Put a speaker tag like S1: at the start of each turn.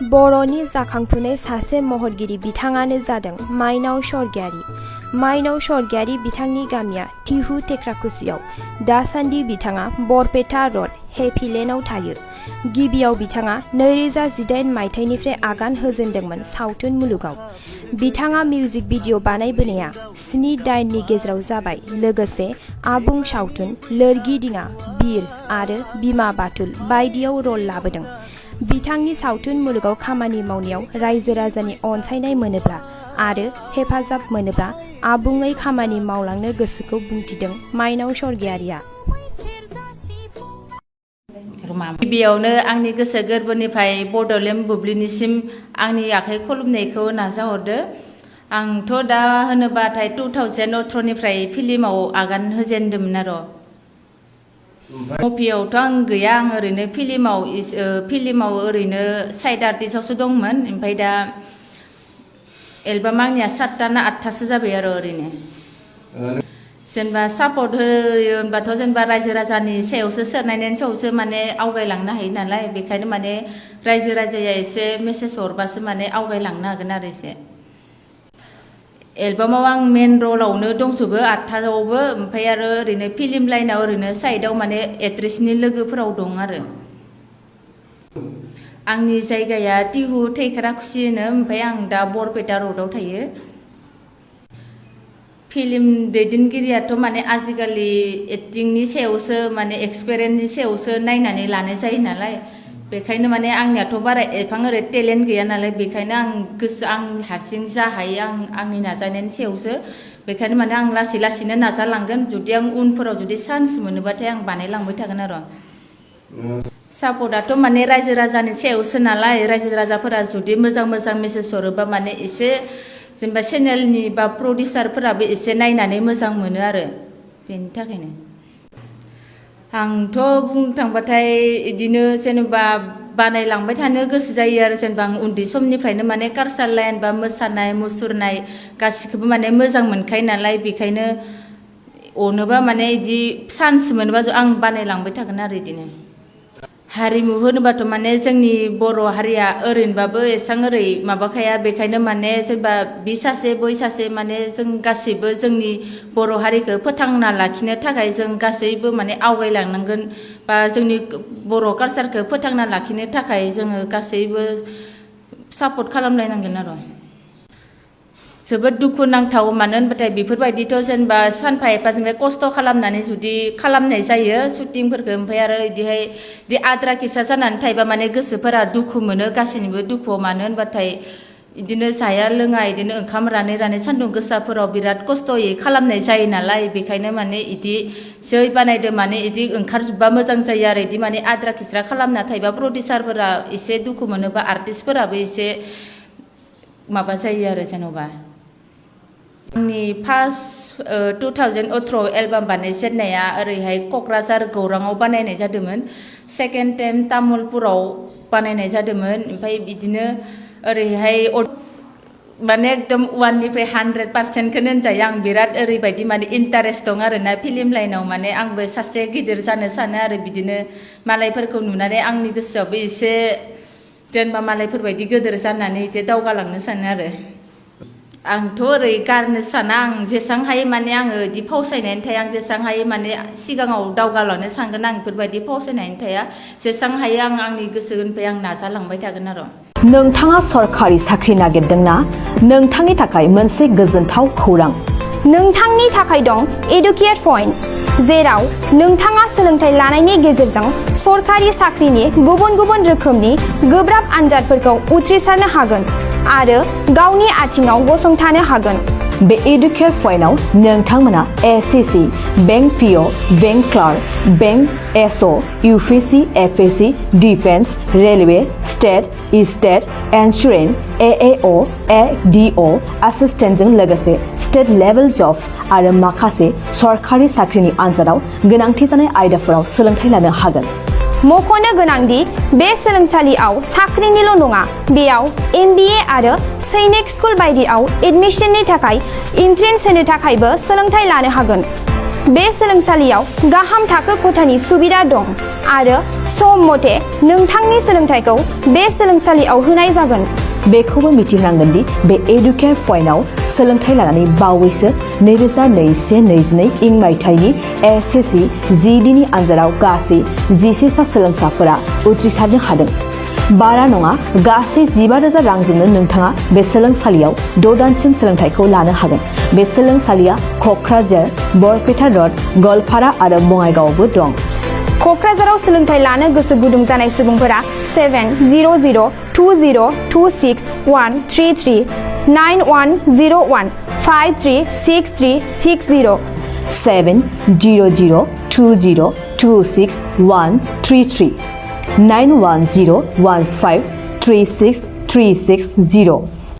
S1: बर'नि जाखांफुनाय सासे महरगिरि बिथाङानो जादों माइनाव सर्गियारि। माइनाव सर्गियारि बिथांनि गामिया टिहु टेक्राकुसियाव। दासान्दि बिथाङा बरपेटा रड हेपिलेन्डआव थायो। गिबियाव बिथाङा 2018 मायथाइनिफ्राय आगान होजेनदोंमोन सावथुन मुलुगाव। बिथाङा मिउजिक भिडिअ बानायबोनाया 7-8 नि गेजेराव जाबाय। लोगोसे आबुं सावथुन लोरगि दिङा, बिर आरो बिमा बाथुल बायदियाव रल लाबोदों। बिथांनि सावथुन मुलुगाव खामानि मावनायाव रायजो राजानि अनसायनाय मोनोब्ला आरो हेफाजाब मोनोब्ला आबुङै खामानि मावलांनो गोसोखौ बुंथिदों माइनाव सर्गियारिया।
S2: गिबियावनो आंनि गोसो गोरबोनिफ्राय बड'लेण्ड बुब्लिनिसिम आंनि आखाइ खुलुमनायखौ नाजाहरदो। आंथ' दा होनोबाथाय 2018निफ्राय फिल्माव आगान होजेनदोंमोन आरो। मुभियावथ' आं गैया, आं ओरैनो फिल्माव ओरैनो साइड आर्टिस्टआवसो दंमोन। ओमफ्राय दा एलबाम आंनिया 7टा ना 8टासो जाबाय आरो ओरैनो। जेनेबा सापर्ट होयो होनबाथ' जेनेबा रायजो राजानि सायावसो सोनारनायनि सायावसो माने आवगायलांनो हायो नालाय, बेखायनो माने रायजो राजाया एसे मेसेज हरबासो माने आवगायलांनो हागोन आरो एसे। एलबामाव आं मेन रलावनो दंजोबो 8टायावबो। ओमफ्राय आरो ओरैनो फिल्म लाइनाव ओरैनो साइडआव माने एक्ट्रेसनि लोगोफोराव दं आरो। आंनि जायगाया टिहु टेक्राकुसि होनो। ओमफ्राय आं दा बरपेटा रडआव थायो। फिल्म दैदेनगिरियाथ' माने आजिखालि एक्टिंनि सायावसो माने एक्सपिरियेन्सनि सायावसो नायनानै लानाय जायो नालाय, बेखायनो माने आंनियाथ' बारा एफां ओरै टेलेन्ट गैया नालाय, बेखायनो आं हारसिं जा हायो आंनि नाजानायनि सायावसो। बेखायनो माने आं लासै लासैनो नाजालांगोन। जुदि आं उनफोराव जुदि चान्स मोनोबाथाय आं बानायलांबाय थागोन आरो। सापर्टआथ' माने रायजो राजानि सायावसो नालाय, रायजो राजाफोरा जुदि मोजां मेसेज हरोबा माने एसे जेनेबा चेनेलनि बा प्रडिउसारफोराबो एसे नायनानै मोजां मोनो आरो। बेनि थाखायनो आंथ' बुंनो थांबाथाय बिदिनो जेनेबा बानायलांबाय थानो गोसो जायो आरो। जेनेबा आं उन्दै समनिफ्रायनो माने कालचार लाइन बा मोसानाय मुसुरनाय गासिखौबो माने मोजां मोनखायो नालाय, बेखायनो अनोबा माने बिदि चान्स मोनोबा आं बानायलांबाय थागोन आरो बिदिनो। हारिमु होनोबाथ' माने जोंनि बर' हारिया ओरैनोबाबो एसां ओरै माबाखाया, बेखायनो माने जेनेबा बि सासे बै सासे माने जों गासैबो जोंनि बर' हारिखौ फोथांना लाखिनो थाखाय जों गासैबो माने आवगायलांनांगोन, बा जोंनि बर' कालचारखौ फोथांना लाखिनो थाखाय जोङो गासैबो सापर्ट खालामलायनांगोन आरो। जोबोद दुखु नांथाव, मानो होनबाथाय बेफोरबायदिथ' जेनेबा सानफा एफा जेनेबा खस्थ' खालामनानै जुदि खालामनाय जायो शुटिंफोरखौ, ओमफ्राय आरो बिदिहाय बिदि आद्रा खिस्रा जानानै थायोबा माने गोसोफोरा दुखु मोनो, गासैनिबो दुखुआव। मानो होनबाथाय बिदिनो जाया लोङा बिदिनो ओंखाम रानै सान्दुं गोसाफोराव बिराद खस्थ'यै खालामनाय जायो नालाय, बेखायनो माने बिदि जै बानायदो माने बिदि ओंखारजोबबा मोजां जायो आरो। बिदि माने आद्रा खिस्रा खालामना थायोबा प्रडिउसारफोरा एसे दुखु मोनोबा आर्टिस्टफोराबो एसे माबा जायो आरो जेन'बा। आंनि फार्स्ट 2018 एलबाम बानायजेननाया ओरैहाय क'क्राझार गौराङाव बानायनाय जादोंमोन। सेकेन्ड टाइम तामुलपुराव बानायनाय जादोंमोन। ओमफ्राय बिदिनो ओरैहाय माने एकदम 1निफ्राय 100%खौनो होनजायो। आं बिराद ओरैबायदि माने इन्टारेस्ट दं आरोना फिल्म लाइनाव। माने आंबो सासे गिदिर जानो सानो आरो। बिदिनो मालायफोरखौ नुनानै आंनि गोसोआवबो एसे जेनेबा मालायफोरबायदि गिदिर जानानै एसे दावगालांनो सानो आरो। आंथ' ओरै गारनो साना, आं जेसां हायो माने आङो बिदि फावसायनानै थाया। आं जेसां हायो माने सिगाङाव दावगालांनो सानगोन। आं बेफोरबायदि फावसायनानै थाया। जेसां हायो आं आंनि गोसोनिफ्राय आं नाजालांबाय थागोन आरो।
S3: नोंथाङा सरखारि साख्रि नागिरदोंना? नोंथांनि थाखाय मोनसे गोजोनथाव खौरां।
S1: नोंथांनि थाखाय दं एडुकेट पइन्ट, जेराव नोंथाङा सोलोंथाइ लानायनि गेजेरजों सरखारि साख्रिनि गुबुन रोखोमनि गोब्राब आनजादफोरखौ उथ्रिसारनो हागोन आरो गावनि आथिङाव गसंथानो हागोन।
S3: बे एडुकेट पइन्टआव नोंथांमोना SSC, bank PO, bank clerk, bank SO, UPSC, FSC, defence, railway, state, estate, insurance, AAO, ADO एसिस्टेन्टजों लोगोसे स्टेट लेभेल जब आरो माखासे सरखारि साख्रिनि आनजादाव गोनांथि जानाय आयदाफोराव सोलोंथाइ लानो हागोन।
S1: मख'नो गोनांदि बे सोलोंसालियाव साख्रिनिल' नङा, बेयाव MBA आरो सैनिक स्कुल बायदियाव एडमिशननि थाखाय एन्ट्रेन्स होनो थाखायबो सोलोंथाइ लानो हागोन। बे सोलोंसालियाव गाहाम थाखो खथानि सुबिदा दं आरो सम मथे नोंथांनि सोलोंथाइखौ बे सोलोंसालियाव होनाय जागोन।
S3: बेखौबो मिथिनांगोन दि बे एडुकेट पइन्टआव सोलोंथाइ लानानै बावैसो 2021-22 इं मायथाइनि एसएससि जिडिनि आनजादाव गासै 11 सा सोलोंसाफोरा उथ्रिसारनो हादों। बारा नङा गासै 15,000 रांजोंनो नोंथाङा बे सोलोंसालियाव 6 दानसिम सोलोंथाइखौ लानो हागोन। बे सोलोंसालिया क'क्राझार, बरपेटा रड, गवालपारा आरो बङाइगावआवबो दं।
S1: क'क्राझाराव सोलोंथाइ लानो गोसो गुदुं जानाय सुबुंफोरा 70020261333 9101 536360
S3: 70020261333 9101536360